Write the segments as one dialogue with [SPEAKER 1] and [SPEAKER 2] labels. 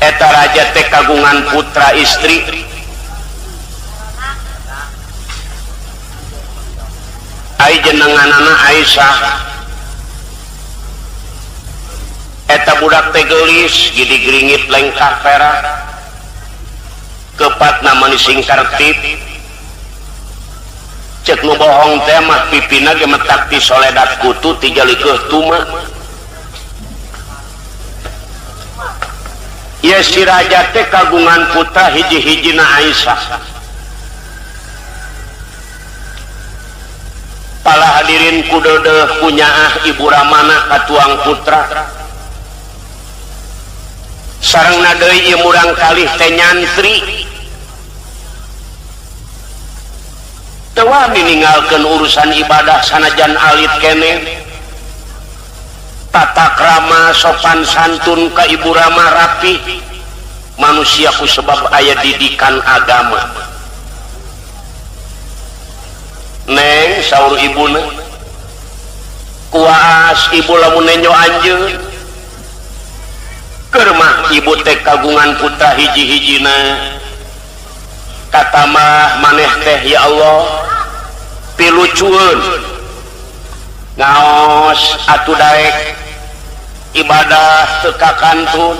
[SPEAKER 1] Eta raja teh kagungan putra istri. Ai jenenganana Aisyah. Eta budak teh geulis, gidi gringit lengkah perak. Kepatna mani singkartip. Cek nu bohong teh mah pipina ge metak ti soledat kutu tiga likeuh tuma. Ieu si raja teh kagungan putra hiji-hijina Aisyah. Pala hadirin kudedeh kunyaah ibu Ramana katuang putra. Sarengna deui ieu murang kalih teh nyantri. Teu wani ninggalkeun urusan ibadah sanajan alit keneh. Tata krama sopan santun ka ibu Rama rapi. Manusia ku sebab aya didikan agama. Neng saur ibuna kuas ibu lamun nenjo anjeun. Keur mah ibu teh kagungan putra hiji-hijina. Kata mah maneh teh ya Allah pilucueun ngaos atuh daek ibadah teu kakantun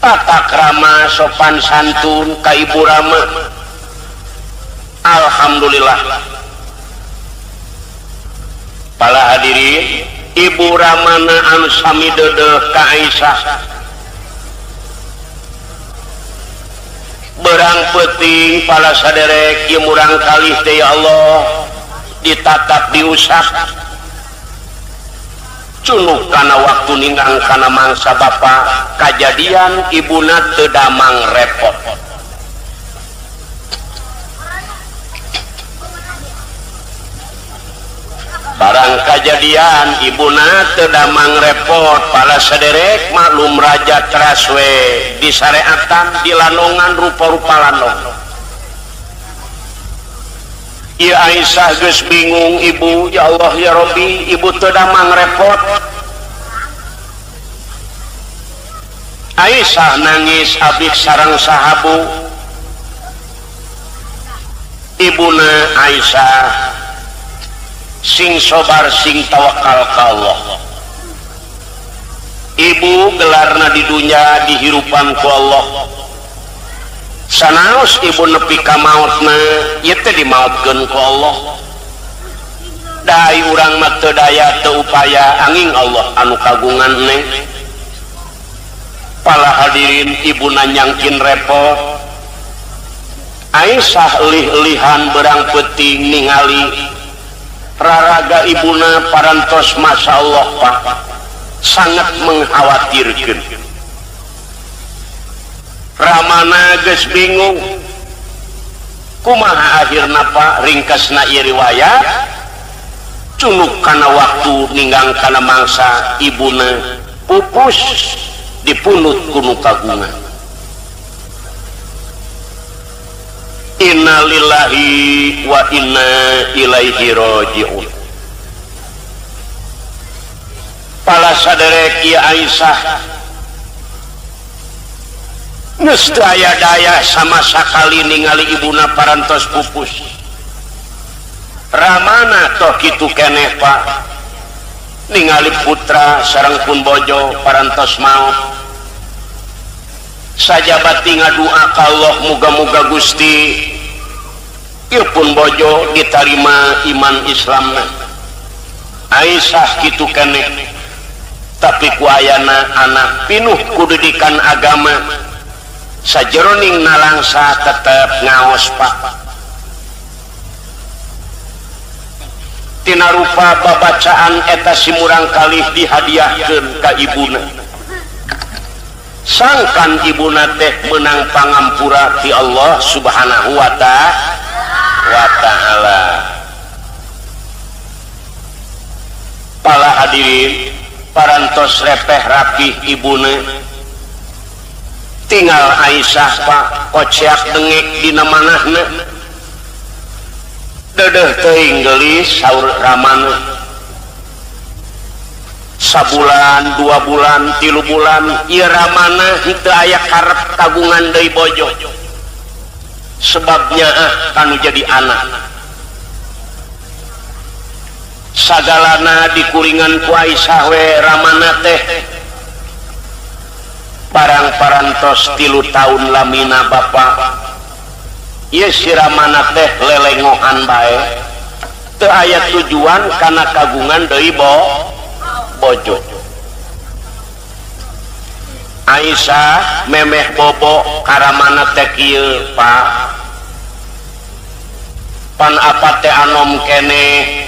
[SPEAKER 1] tata krama sopan santun ka ibu Rama. Alhamdulillah. Para hadirin, ibu Ramana anu sami deudeuh ka Aisyah. Berang peuting pala saderek ieu murang kalih teh ya Allah ditatap diusap cunuk kana waktu ninggang kana mangsa bapa kajadian ibuna teu damang repot. Barang kajadian ibuna teu damang repot pala saderek maklum raja teraswe disareatan dilanongan rupa-rupa lanong. Ieu Aisyah geus bingung ibu ya Allah ya Rabbi ibu teu damang repot. Aisyah nangis abik sareng sahabu. Ibuna Aisyah sing sobar sing tawakal ka Allah. Ibu gelarna di dunya dihirupan ku Allah. Sanaos ibu nepi ka maotna ieu teh dimaotkeun ku Allah. Dai urang mah teu daya teu upaya angin Allah anu kagungan neng. Pala hadirin ibu nanyangkin repot. Aisyah lih-lihan berang peuting ningali raraga ibuna parantos masya Allah Pak sangat mengkhawatirkan. Ramana geus bingung kumaha akhirna Pak ringkasna ieu riwayat cunuk kana waktu ninggang kana mangsa ibuna pupus dipunut ku nu kagungan. Innalillahi wa inna ilaihi raji'un. Pala saderek ieu Aisyah geus teu aya daya sama sakali ningali ibuna parantos pupus. Ramana toh kitu keneh Pak ningali putra sareng pun bojo parantos maot. Sajabati ngadua ka Allah muga-muga Gusti ieu pun bojo ditarima iman Islamna. Aisyah kitu keneh tapi ku ayana anak pinuh ku didikan agama sajeroning nalangsa tetep ngaos Pak. Tina rupa babacaan eta si murang kalih dihadiahkeun ka ibuna. Sangkan ibuna teh menang pangampura ti Allah Subhanahu wa ta'ala. Pala hadirin parantos repeh rapih ibuna. Tinggal Aisyah Pak kociak dengek dina manahna. Dedeh teuing geulis saur Ramana. Sabulan, 2 bulan, 3 bulan, ieu Ramana henteu aya karep kagungan deui bojo, sebabnya ah kanu jadi anak, sagalana dikuringan ku Aisyah we Ramana teh. Barang parantos 3 tahun lamina, Bapak, ieu si Ramana teh lelengohan bae, teu aya tujuan kana kagungan deui bojo. Aisyah memeh bobo ka Ramana teh kieu, "Pak, pan apa teh anom keneh,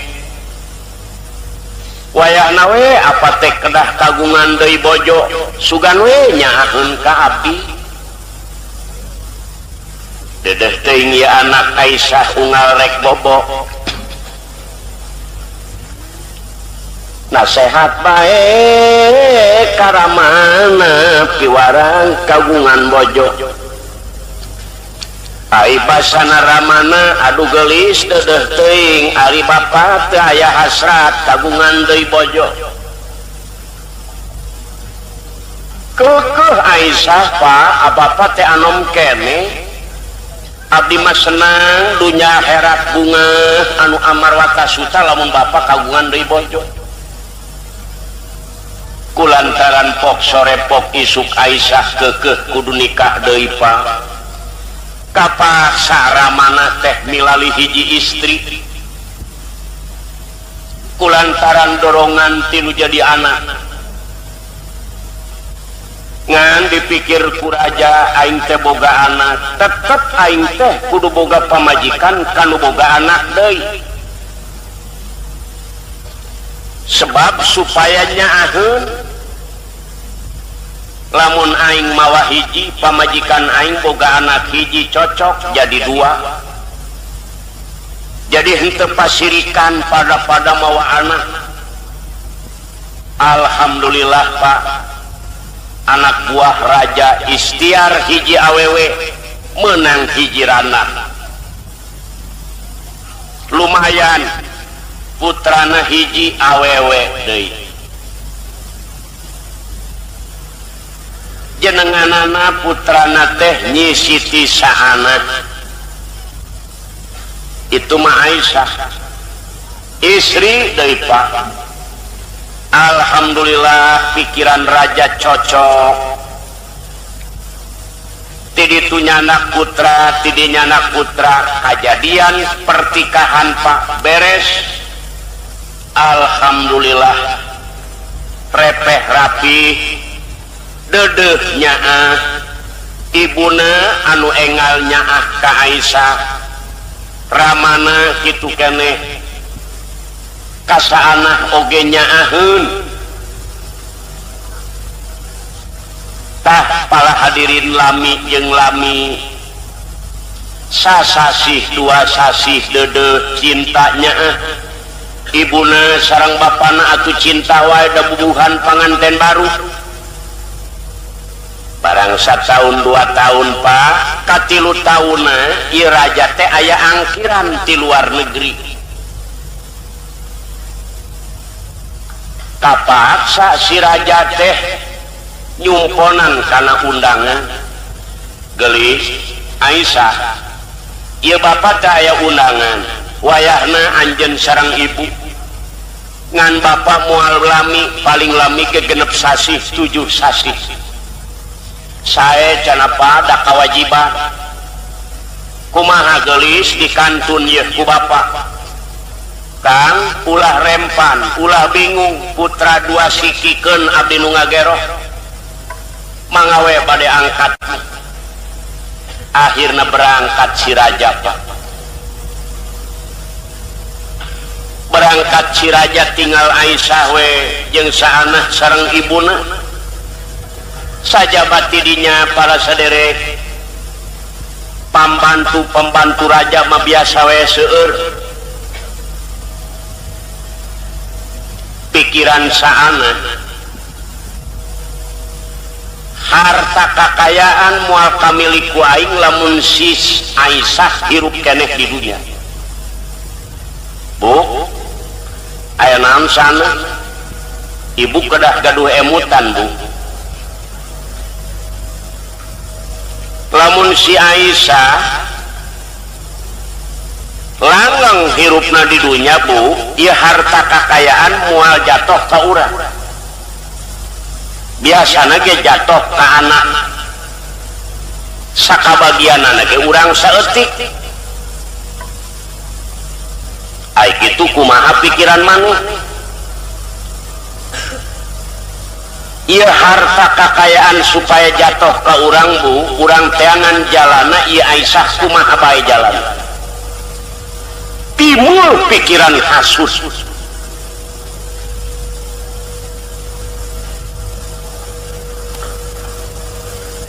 [SPEAKER 1] wayahna we apa teh kedah kagungan deui bojo. Sugan we nyaaheun ka abdi." Dedeh teuing ieu anak Aisyah unggal rek bobo, nasehat bae ka Ramana piwarang kagungan bojo. Ai basana Ramana, "Aduh gelis, dedeh teuing, ari bapa teu aya hasrat kagungan deui bojo." Kekeh Aisyah, "Pak, abapa teh anom keneh. Abdi mah senang dunya akhirat, bunga anu amarwata suta lamun bapak kagungan deui bojo." Kulantaran pok sore pok isuk Aisyah kekeh kudu nikah deui, Pak, kapaksa Ramana teh milali hiji istri kulantaran dorongan tinu jadi anak. Ngan dipikir ku raja, aing teh boga anak, tetep aing teh kudu boga pamajikan kanu boga anak deui, sebab supaya nyaaheun lamun aing mawa hiji, pamajikan aing boga anak hiji, cocok jadi dua, jadi henteu pasirikan pada pada mawa anak. Alhamdulillah, Pak, anak buah raja istiar hiji awewe menang hiji ranak, lumayan putrana hiji awewe deui, jenenganana putrana teh Nyi Siti Saana. Itu mah Aisyah, istri deui, Pak. Alhamdulillah, pikiran raja cocok. Ti ditu nyanak putra, ti dinya nyanak putra, kejadian pertikahan, Pak, beres. Alhamdulillah, repeh rapi, dedeh nyaah ibuna anu engal nyaah ka Aisyah. Ramana kitu keneh, kasaanah oge nyaaheun. Tah, para hadirin, lami jeung lami, sasasih 2 sasih dedeh cintanya ibuna sareng bapana atuh cinta wae da bubuhan panganten baru. Barang tahun 2 tahun, Pak, katilu tahunna ieu raja teh aya angkiran di luar negeri, kapaksa si raja teh nyumponan karena undangan. "Gelis Aisyah, ieu bapak teh aya undangan, wayahna anjeun sareng ibu. Ngan bapak moal lami, paling lami ke 6 sasih, 7 sasih." "Sae," cenah, "pada kewajiban." "Kumaha, gelis, di kantun ye ku bapak?" "Kang, ulah rempan, ulah bingung, putra dua sikikeun abdi nu ngageroh, mangga we bade angkat." Akhirnya berangkat si raja, Pak. Berangkat si raja, tinggal Aisyah we jeung saanah sareng ibuna saja. Batidinya, para saderek, pambantu pembantu raja mah biasa we seueur. Pikiran saana, harta kakayaan moal kamilik ku aing lamun sis Aisyah hirup keneh di dunia. "Bu, aya naon sana?" Ibu kedah gaduh emutan bu. Lamun si Aisyah langgeng hirupna di dunya bu, ieu harta kakayaan moal jatuh ka urang. Biasana ge jatuh ka anak. Sakabagianana ge urang saeutik. Ai kitu kumaha pikiran maneh? Ieu harta kakayaan supaya jatuh ka urang bu, urang teangan jalana ieu Aisyah kumaha bae jalana. Timbul pikiran hasud.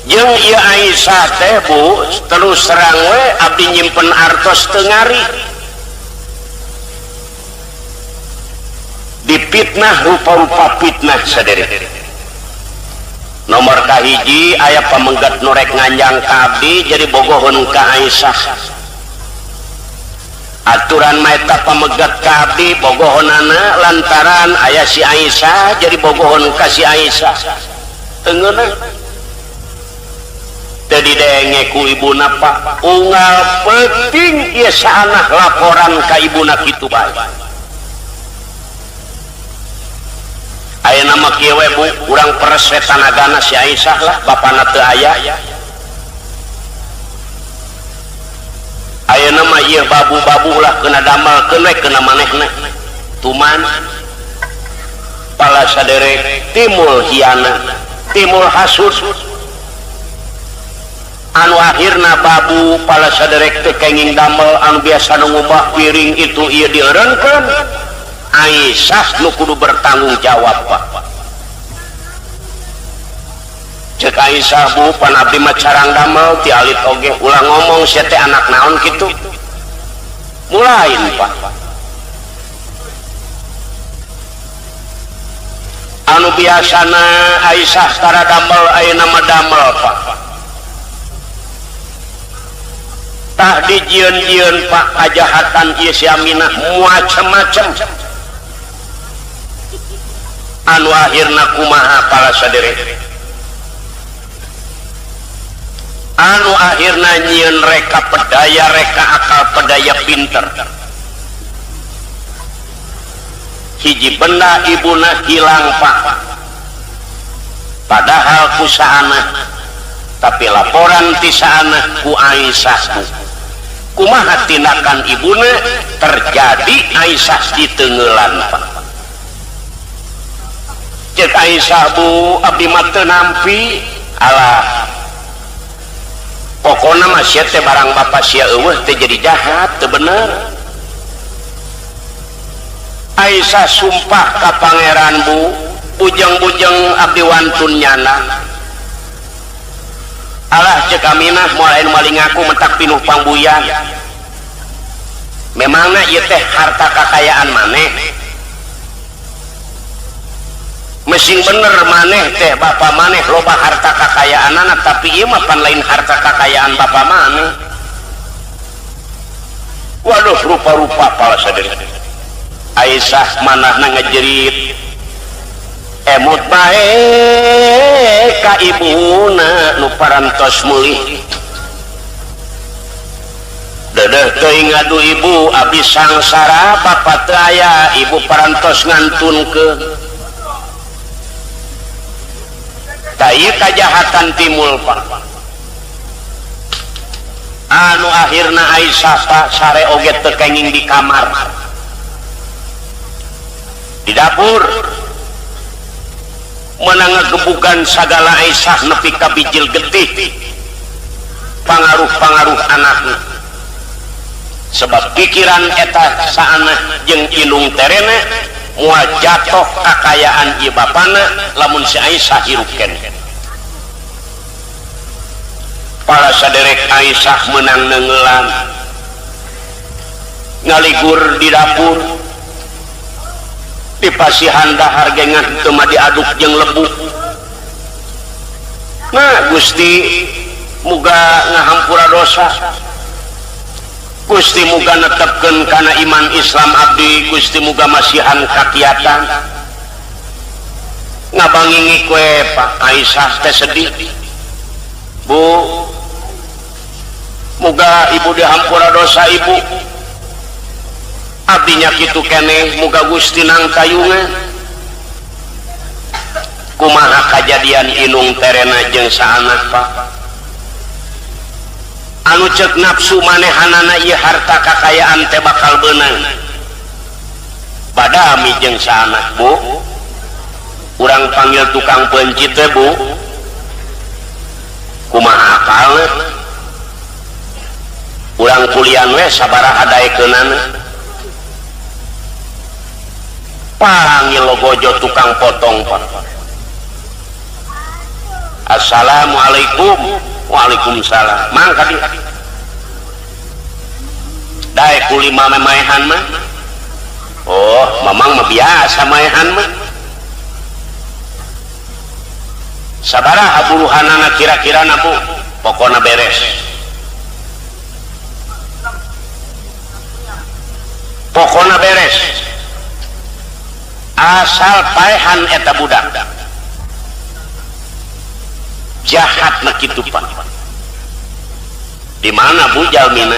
[SPEAKER 1] Jeung ieu Aisyah teh bu, terus terang we abdi nyimpen artos teu ngari. Dipitnah rupa-rupa fitnah sadere. Nomor kahiji aya pamenggat nu rek nganjang ka abdi jadi bogoheun ka Aisyah. Aturan maeta pamegat ka abdi bogohonana lantaran aya si Aisyah jadi bogohon ka si Aisyah. Teu ngeunah. Teu didenge ku ibuna Pak. Unggal peuting ieu saanah laporan ka ibuna kitu bae. Ayeuna mah kieu we bu, urang peres we tanagana si Aisyah lah, bapana teu aya. Ayeuna mah ieu babu-babu lah kena damelkeun we kena manehna. Tuman pala saderek timul hiana, timul hasud. Anu akhirna babu pala saderek teu kenging damel anu biasa nu ngubah piring itu ieu dieureunkeun. Aisyah nu kudu bertanggung jawab Pak. Cek Aisyah bu, pan abdi mah carang damel ti alit oge ulah ngomong sia teh anak naon kitu. Mulain Pak. Anu biasana Aisyah tara damel ayeuna mah damel Pak. Tah dijieun-jieun Pak kajahatan ieu si Aminah macem-macem. Anu akhirna kumaha pala saderek. Anu akhirna nyieun reka pedaya, reka akal pedaya pinter. Hiji benda ibuna hilang Pak. Padahal ku saana, tapi laporan ti saana ku Aisyah bu. Kumaha tindakan ibuna terjadi Aisyah ditenggelan Pak. Cek Aisyah bu, abdi mah teu nampi. Alah, pokona mah sia teh barang bapa sia eueuh teh jadi jahat, teu bener. Aisyah sumpah ka pangeran bu, bujeng-bujeng abdi wantun nyana. Alah cek Aminah moal anu maling ngaku mentak pinuh pangbuyan. Memangna ieu teh harta kakayaan maneh? Mesing bener maneh teh bapa maneh loba harta kakayaanana, tapi ieu mah pan lain harta kakayaan bapa maneh. Waduh rupa-rupa pala saderek. Aisyah manahna ngejerit. Emut bae ka ibuna nu parantos meulih. Dedeh teuing ngadu ibu abdi sangsara bapa teu aya, ibu parantos ngantunkeun. Tah ieu kajahatan timul Pak. Anu akhirna Aisyah Pak sare oge teu kenging di kamar. Di dapur menang ngegebugan sagala Aisyah nepi ka bijil getih. Pangaruh-pangaruh anakna. Sebab pikiran eta saanah jeung indung terena moal jatoh kakayaan ieu bapana lamun si Aisyah hirup keneh. Para saderek Aisyah menang neunggeulan ngaligur di dapur dipasihan dahar gengan teu mah diaduk jeung lebu. Nah Gusti muga ngahampura dosa, Gusti muga netepkeun kana iman Islam abdi, Gusti muga masihan kakiatan. Ngabangingi kue Pak Aisyah teh sedih. Bu, muga ibu dihampura dosa ibu. Abdinya kitu keneh muga Gusti nang kayungan. Kumaha kajadian inung terena jeung saanak Pak? Anu cek nafsu manehanana ieu harta kakayaan teh bakal beunang. Badami jeung saanak Bu. Urang panggil tukang pencit teh Bu. Kumaha akalna? Urang kulian we sabaraha daekeunana. Panggil logojo tukang potong Pak. Assalamualaikum. Waalaikumsalam. Mang ka dieu. Daek kulima maehan mah. Oh, mamang mah biasa maehan mah. Sabaraha buruhanana kira-kira na Bu? Pokona beres. Pokona beres. Asal paehan eta budak. Jahat na kitu Pak. Di mana Bu jalmina?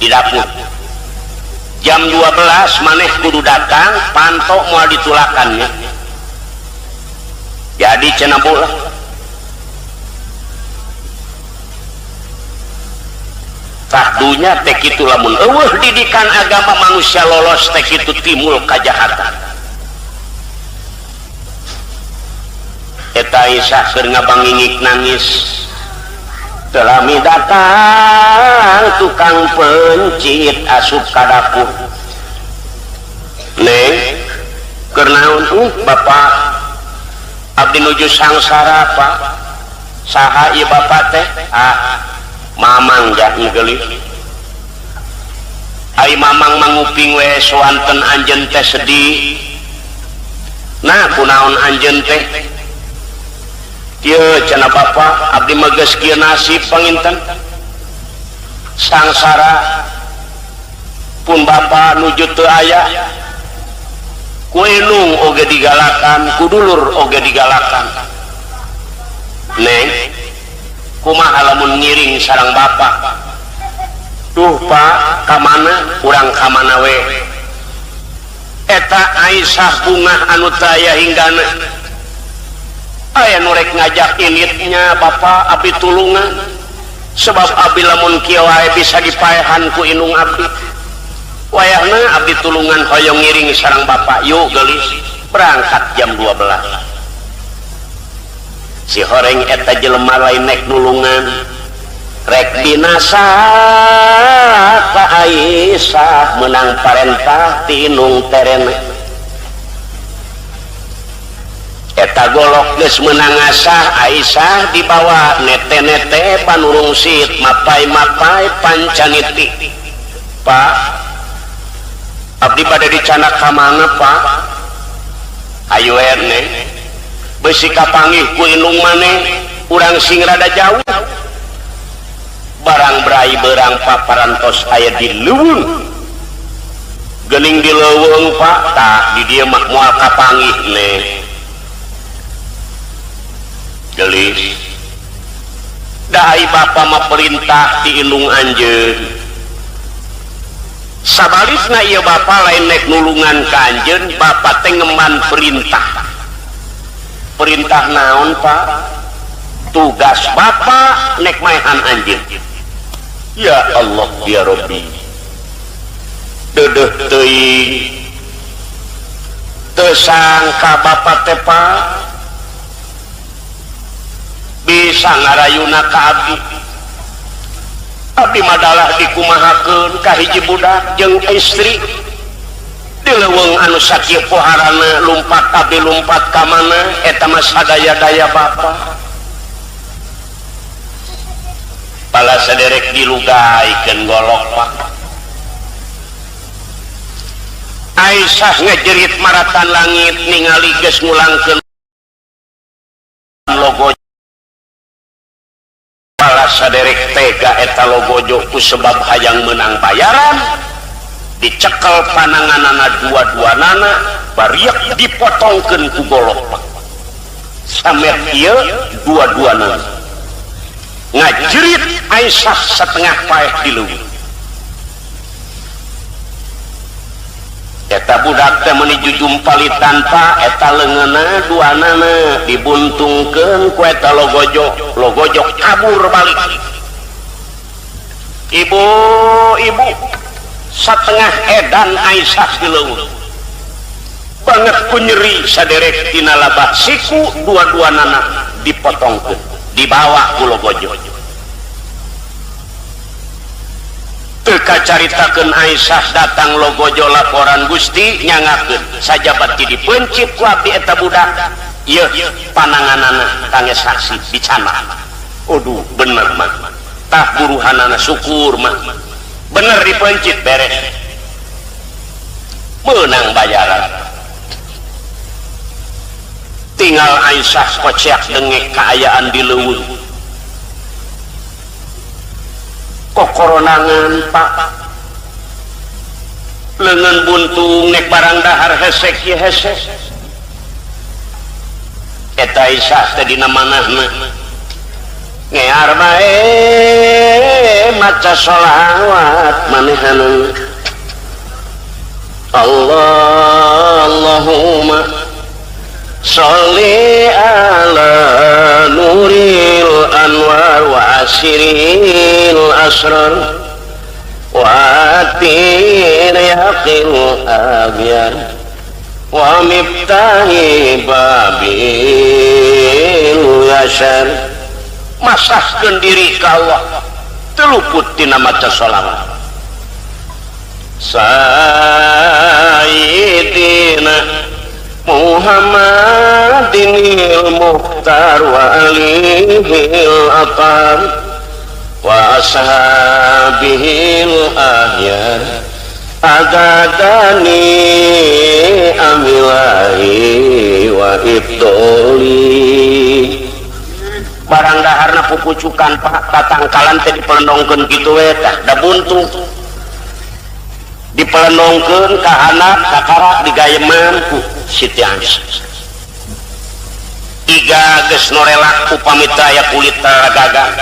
[SPEAKER 1] Di dapur. Jam 12 maneh kudu datang, pantok moal ditulakannya. Jadi cenah Bu lah. Tahdunya teh kitu lamun eueuh didikan agama manusia lolos teh kitu timul kajahatan. Eta Aisyah keur ngabangingik nangis. Telami datang tukang pencit asup ka dapur. Neng, keur naon? Bapak abdi nuju sangsara Pak. Saha ieu bapak teh? Ah, mamang jah geulis. Ai mamang manguping we soanten anjeun teh sedih. Nah, kunaon anjeun teh? Kieu cenah bapa, abdi mah geus kieu nasib panginten. Sangsara pun bapa nuju teu aya. Ku indung oge digalakan, ku dulur oge digalakan. Neng, kumaha lamun ngiring sareng bapa? Duh Pak, ka mana? Urang ka mana we? Eta Aisyah bungah anu teu aya hinggana. Aya nu rek ngajak initnya bapa abdi tulungan. Sebab abdi lamun kieu wae bisa dipaehan ku indung abdi. Wayahna abdi tulungan hoyong ngiring sareng bapa. Yuk geulis, berangkat jam 12. Si horeng eta jelema lain nek nulungan. Rek binasa ka Aisyah menang parentah ti indung terena. Eta golok geus meunang ngasah Aisyah dibawa nete-nete panurungsit mapai-mapai pancaniti. Pak, abdi bade dicanak ka mana Pak? Ayo ene. Beusi kapanggih ku indung maneh, urang sing rada jauh. Barang berai berang paparantos aya di leuweung. Geuning di leuweung Pak, tah di dieu mah moal kapanggih neh. Gelis. Dahai bapa mah perintah ti indung anjeun. Sabalikna ieu bapa lain nek nulungan ka anjeun, bapa teh ngeman perintah. Perintah naon Pak? Tugas bapa nek maehan anjeun. Ya Allah ya Rabbi. Deudeuh teuing. Teu sangka bapa teh Pak bisa ngarayuna ka abdi. Abdi madalah dikumahakeun ka hiji budak jeung istri. Di leuweung anu sakieu poharana lumpat abdi lumpat ka mana eta mah sadaya-daya bapa. Pala saderek dilugaikeun golok Pak. Aisyah ngejerit maratan langit ningali geus ngulangkeun logo. Pala saderek tega eta logojo ku sebab hayang menang bayaran dicekel pananganana dua-duanana bariak dipotongkeun ku golok Pak. Samet ieu dua-duana ngajerit Aisyah setengah paeh di leuweung. Eta budak teh meuni jujumpali tanpa eta leungeunna duanana dibuntungkeun ku eta logojo, logojo kabur balik. Ibu-ibu setengah edan Aisyah di leuweung. Banget ku nyeri saderek tina labah siku dua-duanana dipotongkeun, dibawa ku logojo. Teu kacaritakeun Aisyah datang logojo laporan Gusti nyangakeun sajabat ti dipencit ku abdi eta budak ieu pananganana kangge saksi dicana. Aduh bener mah tah buruhanana syukur mah bener dipencit beres meunang bayaran. Tinggal Aisyah kocek dengek kaayaan di leuweung. Kokoronangan Pak leungeun buntung nek barang dahar hesek ye hesek. Eta Aisyah teh dina manahna ngear bae maca sholawat manehanana. Allahumma sholli ala nuril anwar wa asiril asrar wa atir yaqil abyar wa miftahi babil yashar. Masahkeun diri ka Allah teluput tina maca sholawat. Sayyidina Muhammadinil Mukhtar wa alihil atar wa ashabihil ahyar adadani amilahi wa ibdoli. Barang daharna pupucukan Pak tatangkalan teh dipelendongkeun kitu we tah da buntung dipelendongkeun ka anak kakara digayeman ku Siti Aisyah. Iga geus norelak upami teu aya kulit gagang.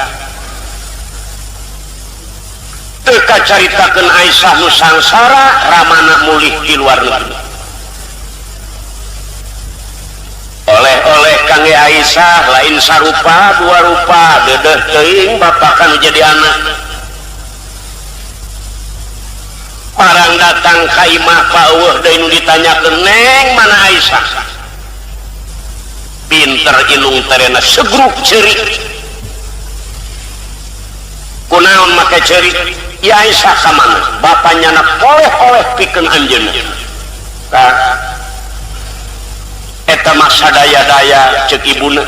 [SPEAKER 1] Teu kacaritakeun Aisyah nu sangsara ramana mulih di luar negeri. Oleh-oleh kangge Aisyah lain sarupa dua rupa deudeuh teuing bapak kanu jadi anak. Parang datang ka imah Pak eueuh deui nu ditanyakeun neng mana Aisyah. Pinter ilung terena segruk ceurik. Kunaon make ceurik? Ya Aisyah ka mana? Bapa nyana oleh-oleh pikeun anjeunna. Ka eta mah sadaya-daya ceuk ibuna.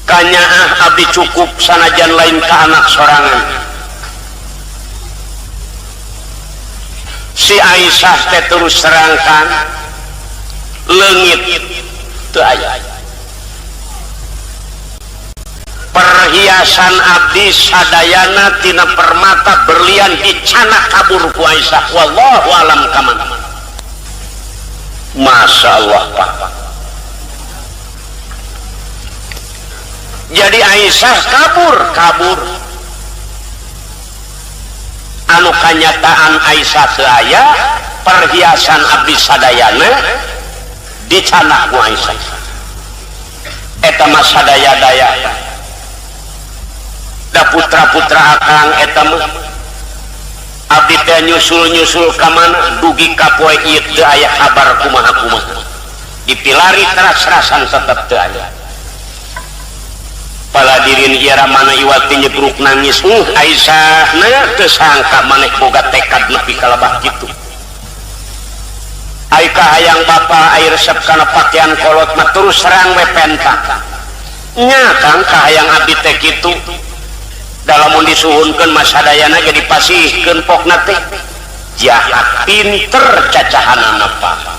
[SPEAKER 1] Kanyaah abdi cukup sanajan lain ka anak sorangan. Si Aisyah teh terus terangkan leungit teu aya. Perhiasan abdi sadayana tina permata berlian dicanak kabur ku Aisyah. Wallahu alam kamana. Masya Allah Pak. Jadi Aisyah kabur. Anu kanyataan Aisyah teu aya, perhiasan abdi sadayana dicanak ku Aisyah. Eta mah sadaya-daya. Da putra-putra akang eta mah abdi teh nyusul-nyusul ka mana dugi ka poe ieu teu aya kabar kumaha-kumaha. Dipilari teras-terasan tetep teu aya. Paladirin ieu ramana iwati nyebruk nangis. Aisyah na teu sangka maneh boga tekad nepi ka lebah kitu. Ai kahayang bapa ai resep kana pakaian kolot mah terus serang we penta. Nya Kang kahayang abdi teh kitu. Dalamun disuhunkeun mah sadayana ge dipasihkeun pokna teh. Jahat pinter cacahanana Pak.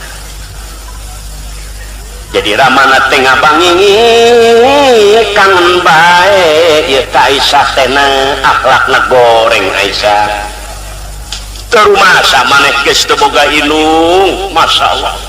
[SPEAKER 1] Jadi ramana teh ngabangingi kangen bae ieu ka Aisyah teh na akhlakna goreng Aisyah. Teu rumasa maneh geus teu boga indung, masyaallah.